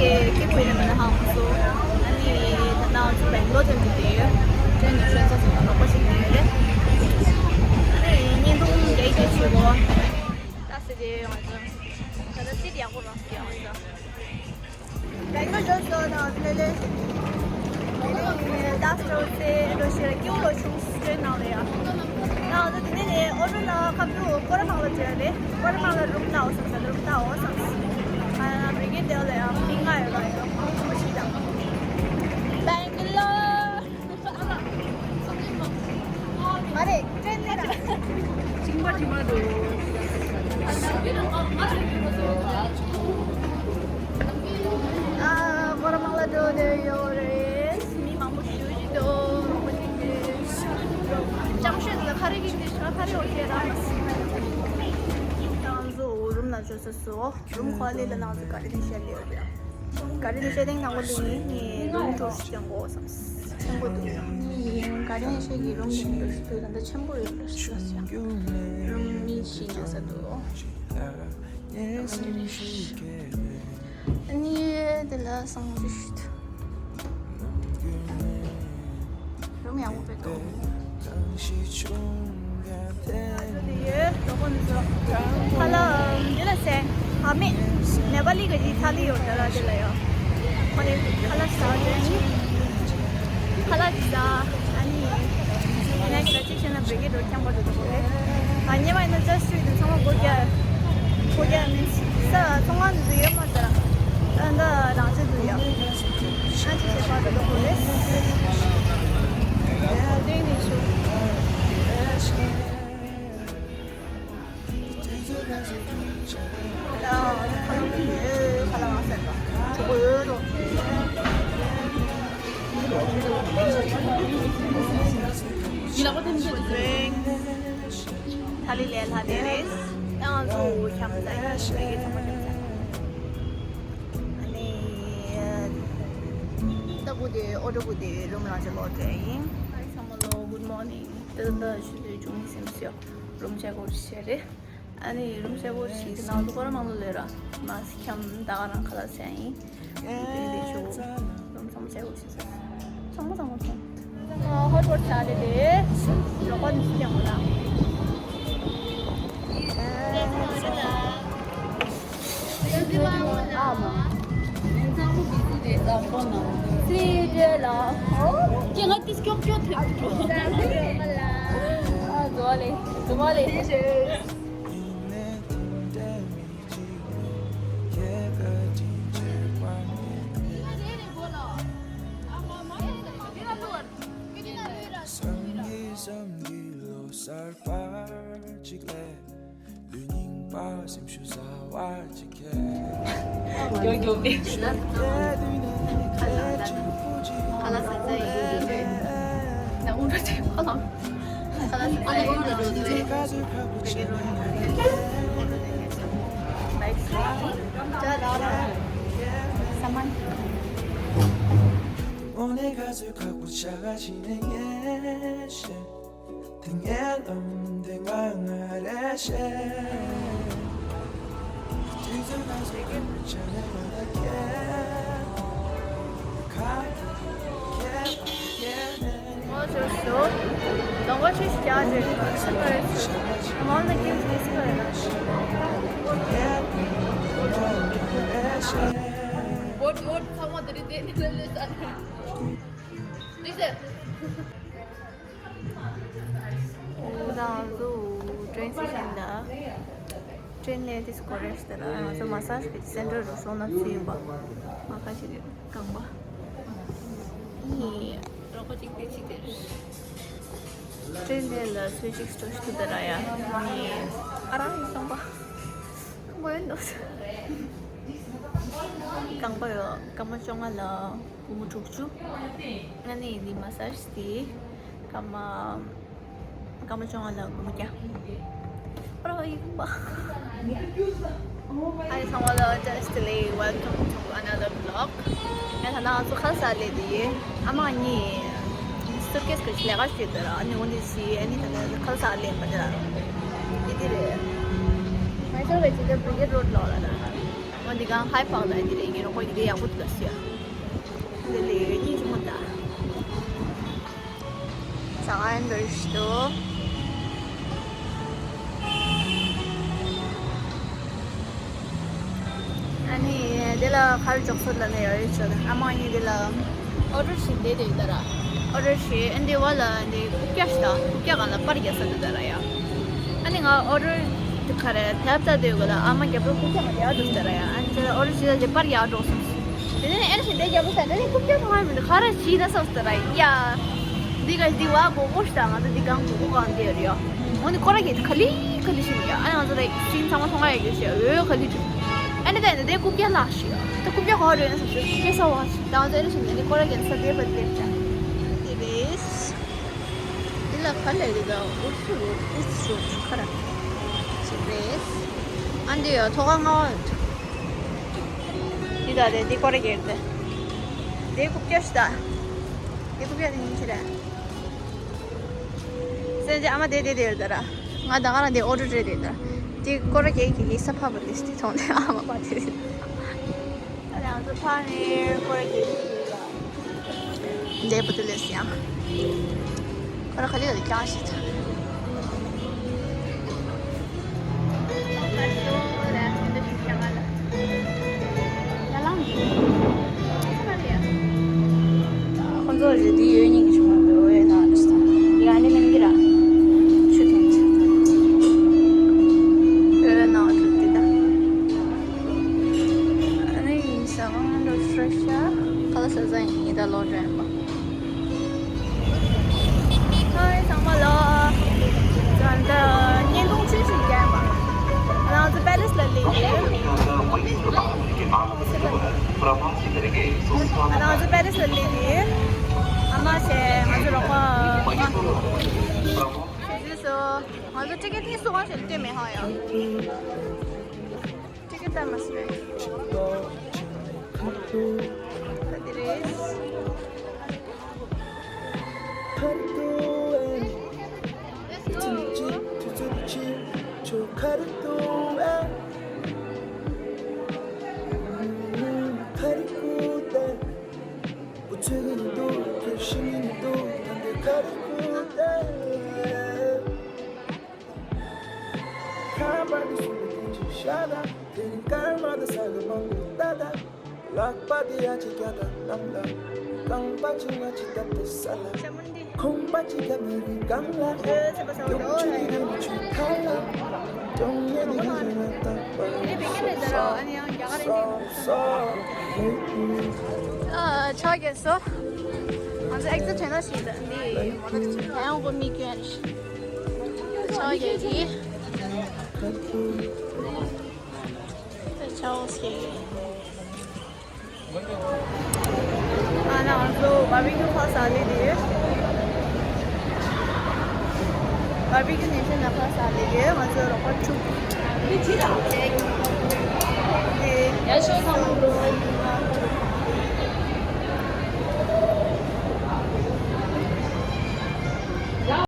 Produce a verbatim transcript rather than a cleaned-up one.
ཀེ་ཀེ་བོད་ནས་མ་ནས་ཧང་སོ། ཨ་ནི་ད་ནང་ཚོ་བེང་ལོར་དུ་འགྲོ་གི་ཡོད། ཏྲེན་ནས་ཤོད་ས་ཚོ་ནང་ལོག་པ་ཞིག་ཡོད་རེད། ཨ་ནི་བརྙན་ཐུང་རྒྱ་ཡིག་དེ་བྱེད་གོ། ད་སེ་དེ་ང་ཚོ་ད་ལྟ་སི་ཊི་ཡག་པོ་རང་སི་ཊི་ཡག་པོ་རེད། བེང་ལོར་ཇོ་སོ་དང་ལེ་ལེ། ད་སྤྲོ་སེ་འགྲོ་ཤེས་ར་སྐྱིད་པོ་ལོ་བྱུང་། ཏྲེན་ནང་ལ་ཡ། ང་ཚོ་དེ་ནས་ནས་ཨོ་ཊོ་ལ་ཁ་བུ་ཀོ་ར་མང་ལ་འགྲོ་ཡ་རེད། ཀོ་ར་མང་ལ་རུམ་ལྟ་འོ་བསམ་ས་རུམ་ལྟ་འོ་བསམ་ས། ང་རང་བི་གེ་དེ་ལ་ཡ་མི་ལྔ་ཡོད་ར་ཡ། ཁོ་ཞིག་དང་། བེང་ལོར། མ་རེད། ཏྲེན་ལ་ར། ཅིང་པ་ཅིང་པ་འགྲོ། ཨ། ཀོ་ར་མང་ལ་འགྲོ་བསྡད་ཡོད་རེད། མི་མང་པོ་ཞེ་པོ་ཅིག་འདུག་རོགས་པ་ཅིག་གིས། ཅང་ཤོད་ལ་ཁ་རེ་གི་དེ་ཤ་ཁ་རེ་འོ་ཤེས་ར། ང་ཚོ་རུམ་ལ་འབྱོར་ཚར་སོང་། རུམ་ཁ་ལེ་ལ་ནང་ཚོ་ག་རེ་ནས་བཤད་ལེ་ཡོད་རེད། ག་རེ་ནས་བཤད་སྟེང་དང་པོ་དེ་ངས་རུམ་ཊུར་ཞིག་སྟོན་དགོས་བསམ། ཆེན་པོ་འདུག་ག་རེ་ནས་བཤད་ཀྱི་རུམ་དེ་འདུག་ད་ལྟ་ཆེན་པོ་ཡོད་རེད་ཤག་རུམ་གཉིས་ཤིག་ཉོ་ས་འདུག་ཨ་ནི་དེ་ལ་གསང་སྤྱོད་ཞུ་ཐུབ། རུམ་ཡག་པོ་དཔེ་འདུག་དེ་ཡོད་དོ་ཁོ་ནི་ཚོ། ཁ་ལག་འདི་ལ་ཟས་ཨ་མེད། ནེ་པ་ལི་ག་ཅིག་ཐ་ལི་ཡོད་ད་ལ་དེ་ལ་ཡོད། ཁོ་ནི་ཁ་ལག་ཟ་བ་དེ་ཁ་ལག་ཟ། ཨ་ནི་ཡིན་ན་གི་ད་ཅིག་བཤད་ན་བི་གེ་འགྲོ་ཁྱང་པ་འགྲོ་འདུག་གོ་ལེ། ང་ཉེ་བ་ཡིན་ན་ཇ་སི་ཊི་རི་དེ་ཚང་མ་སྒོ་རྒྱག་སྒོ་རྒྱག་མིན་ས་ཚོང་ཁང་དུ་ཡོད་མ་ཟེར། ཨ་ད་རང་ཆེ་དུ་ཡོད། ཨ་ཅིག་བྱེད་པ་འགྲོ་འདུག་གོ་ལེ། ཨ་དེ་ནི་ཤོ། ཐ་ལི་ལས་ལྷ་དེ་རེད། ང་ཚོ་འཁྱམ་ས་ཡིན། ཨ་ནི་ད་གུ་དེ་ཨོ་ཏོ་གུ་དེ་རུམ་རང་ཆེ་ལོག་འདྲ་ཡིན། ཚང་མ་ལོ་good morning། ད་ད་ད་ཞུ་དུས་བྱུང་སེམས་སོ། རུམ་ཆེ་གོ་ཤེས་རེད། ཨ་ནི་རུམ་གསལ་པོ་ཞིག་ནང་དུ་སྐོར་མང་ལོ་ལས་ར་མ་སི་འཁྱམ་ད་ག་རང་ཁ་ལག་ཟ་ཡིན། དེ་ལས་ཆོག་རུམ་ཚང་མ་གསལ་པོ་ཞིག་ཟ། ཚང་མ་ཚང་མ་ཚང་མ། ཧོ་ཧོ་ཆ་ལེ་ལེ། རོགས་པ་ནི་སི་ཀྱང་ལ། ཨ་མ། སི་ཏྲེ་ལ། ཀྱེ་ང་ཏི་སྐྱོག་སྐྱོག་ཐེབས་འགྲོ། ཨ་ཛོ་ལེ། ཛོ་ལེ། བསམ་གྱིས་བསམ་གྱིས་ལོ་གསར་པ་གཅིག་ལས། ལུས་རྙིང་པ་སེམས་ཤུགས་ཟ་བ་གཅིག་ཁྱེད། ཡོ་ཡོ་བེ་ཤི་ན། ཁ་ལག་ཟ་ཡི་ཡོ་ཡོ་བེ། ན་ཨུ་ར་ཅེ་ཁ་ལག་ཁ་ལག་ཟ་ཡི་ཡོ་ཡོ་བེ། ས་མ། དེ་ངའི་ལམ་དེ་ང་ང་རེ་བཤད། དུས་ཚོད་ང་ཚོ་ཀུན་བྱ་ནས་ང་ལ་སྐྱེལ། ཁ་ཁྱེད་ཁྱེད་ནས། ང་ཚོ་ཞོ་ལོང་བ་ཆུ་ཞིག་རྒྱག་ཅེས་ཁྱེད་ཀ་རེ་ཞུ། མང་ལ་ཀིམ་ཅི་སི་ཀ་རེ་ན། འོ་འོ་ཚང་མ་དེ་རིང་དེ་ནས་ལས་ལས་ས་ནས། དེ་ཟེར། ང་ཚོ་ཀྲེན་སི་ཤན་ད། ཀྲེན་ལས་དེ་སྐོར་རེ་ཞིག་ད་ལ་ང་ཚོ་མ་སཱ་ཇི་གི་སེན་ཊར་རུ་སོང་ན་ཚུལ་ཡིན་པ། མ་ཁ་ཞིག་རེད་རྐང་པ། ཨི། རོགས་པ་གཅིག་དེ་གཅིག་དེ་རེད། ཀྲེན་ལས་ལ་ཚུལ་གཅིག་སྤྲོ་ཞིག་ད་ལ་ཡ། ཨི། ཨ་རང་ཡི་རྐང་པ། རྐང་པ་ཡོད་འདུག་རྐང་པ་ཡོད། སྐར་མ་བཅོ་ལྔ་ལ། སྒོར་མོ་དྲུག་ཅུ། ཨ་ནི་འདི་མ་སཱ་ཇི་དེ་སྐར་མ། སྐར་མ་བཅོ་ལྔ་ལ་སྒོར་མོ་བརྒྱ། ཨ་རོ་ཡིན་པ། Hi ཚང་མ་ལ་བཀྲ་ཤིས་བདེ་ལེགས། Welcome to another vlog. ཡང་ད་ནང་ང་ཚོ་ཁ་ལག་ཟ་སླེབས་དེ་ཡིན། ཨ་མ་གཉིས་སུཊ་ཀེས་གི་ལས་ཀ་བྱེད་དེ་ར། ཨ་ནི་འོ་འདི་སི་ཨ་ནི་ད་ནང་ཁ་ལག་ཟ་སླེབས་པ་དེ་ར། འདི་དེ་རེད། མ་ཤོར་བའི་ཇི་ལྟར་བི་གེ་རོ་ཌི་ལོག་ལ་ར། འདི་གང་ཧའི་པར་ལ་འདི་རེད། ངའི་རོགས་པ་འདི་གའི་ཡག་པོ་འདུག་ཟེར། འདི་ལས་ཡོད་སྙིང་རྗེ་མོ་ད། ཟ་ཁང་འདིར་ཞིག་འདུག་ཨ་ནི་དེ་ལ་གར་འཇོག་སོད་ལ་ནས་ཡོད་ཆོད་ཨ་མ་གཉིས་དེ་ལ་ཨོ་ཌར་ཞིག་འདེད་དེ་ཡོད་ད་ར། ཨོ་ཌར་ཞིག་ཨ་འདི་བ་ལ་འདི་ཀུ་ཀྱ་ཞིག་དང་ཀུ་ཀྱ་གང་ལ་པར་རྒྱག་ས་འདུག་ད་ར་ཡ། ཨ་ནི་ང་ཨོ་ཌར་དེ་ག་རེ་ཐེབས་ད་དེ་ག་ལ་ཨ་མ་རྒྱབ་ལོགས་ཀུ་ཀྱ་མ་དེ་ཡ་འདུག་ད་ར་ཡ། ཨ་ནི་ཨོ་ཌར་ཞིག་ད་དེ་པར་རྒྱག་འགྲོ་སོང་། དེ་ནས་ཨེ་ནི་ཞིག་དེ་རྒྱབ་ལོགས་ད་དེ་ནས་ཀུ་ཀྱ་མཐོང་ཡ་མི་འདུག་ག་ར་ཞིག་ད་སོང་ད་ར་ཡ། འདི་ག་འདི་བ་གོ་གོ་ཞིག་དང་ང་ཚོ་འདི་གང་གོ་གོ་གང་དེ་ཡོད་རེད་ཡ། འོ་ནི་སྐོར་ར་གི་ག་ལི་ག་ལི་ཞིག་ཡ། ཨ་ང་ཚོ་རེ་སིང་ཚང་མ་མཐོང་ཡ་ཡོད་ཞེས་འོ་ག་ལི་ཅུ། ཨ་ནི་ད་ནི་དེ་རྐུབ་བཀྱག་ལག་ཞིག་ཡ། ད་རྐུབ་བཀྱག་ག་རེ་ཡོད་ན་ཟེར་ཞིག་སྐྱེ་ས་བ་ཞིག་ད་ང་ཚོ་ཨེ་ནི་ཞིག་ནི་སྐོར་ར་གི་ས་དེ་བ་དེ་ཅ་དེ་རེད། དེ་ལ་ག་ལེ་རེད་ད་ཨུ་ཚུ་རུ་ཨུ་ཚུ་རུ་ཁ་ར་ཞིག་རེད། ཨ་འདི་ཡ་ཐོག་ཁ་ང་བ་འདི་ད་རེད། འདི་སྐོར་ར་གི་རེད། དེ་རྐུབ་བཀྱག་ཞིག་ད་དེ་རྐུབ་བཀྱག་དེ་ཉིན་ཁྱེད་རེད། སེམས་ཅན་ཨ་མ་དེ་དེ་དེ་ཡོད་ད་ར། ང་ད་ག་རང་དེ་ཨོ་ཌར་རེད་དེ་ད་ར། དེ་སྐོར་ར་གེ་གི་ལི་ས་ཕ་བ་དེ་དེ་མཐོང་དེ་ཨ་མ་པ་དེ་རེད། ཨ་ལེ་ང་ཚོ་ཕ་ནས་སྐོར་ར་གེ་དེ་བུ་དུ་ལེ་སི་ཡང་། སྐོར་ར་ག་ལི་ལ་ཀྱང་ཞིག་ད། ཁོང་ཚོ་རེ་འདི་ཡོད་སྙིང་རྗེ་མོ་འདུག་འོ་ཡ་ན་རེ་ས་ཡ་ནི་མིན་གི་ར། ཆུ་ཐོན་ཆུ། འོ་ཡ་ན་རེ་འདི་ད། ཨ་ནི་ཡིན་ས་ང་འགྲོ་ཧྲ་ཤ་ཁ་ལ་ས་ས་ཡིན་ད་ལོ་འདྲ་ཡིན་པ། ཧའི་ཚང་མ་ལ། ད་ལྟ་བརྙན་ཐུང་ཆུང་ཞིག་བརྒྱབ་པ། ང་ཚོ་པེ་ལེ་སི་ལ་སླེབས་ཡོད། ང་ཚོ་པེ་ལེ་སི་ལ་སླེབས་ཡོད། ཨ་མ་བྱས་ང་ཚོ་རོགས་པ། རྗེས་སུ་ང་ཚོ་ཊི་ཀེ་ཊི་གཉིས་སུ་གང་ཞིག་སྟོན་མེད་ཧ་ཡ། ཊི་ཀེ་ཊི་ལྟར་མ་སོང་། ད་དེ་རེད། ཨ། ཆོག་གི་སོ། ང་ཚོ་ཨེག་ཛིཊ་དེ་ན་ཞིག་འདི་མོ་ཊ་ཅིག་ཡང་གོ་མི་སྐྱོན་ཞིག་ཆོག་གི་གི་ཆོག་གི། ཨ་ན་ང་ཚོ་བར་བི་ཀྱུ་ཁ་ས་ལེ་དེ། བར་བི་ཀྱུ་ནེ་ཤན་ན་ཁ་ས་ལེ་དེ་ང་ཚོ་རོགས་པ་ཕྲུག་དེ་ཡ་ཤོ་ཁ་མ་འགྲོ།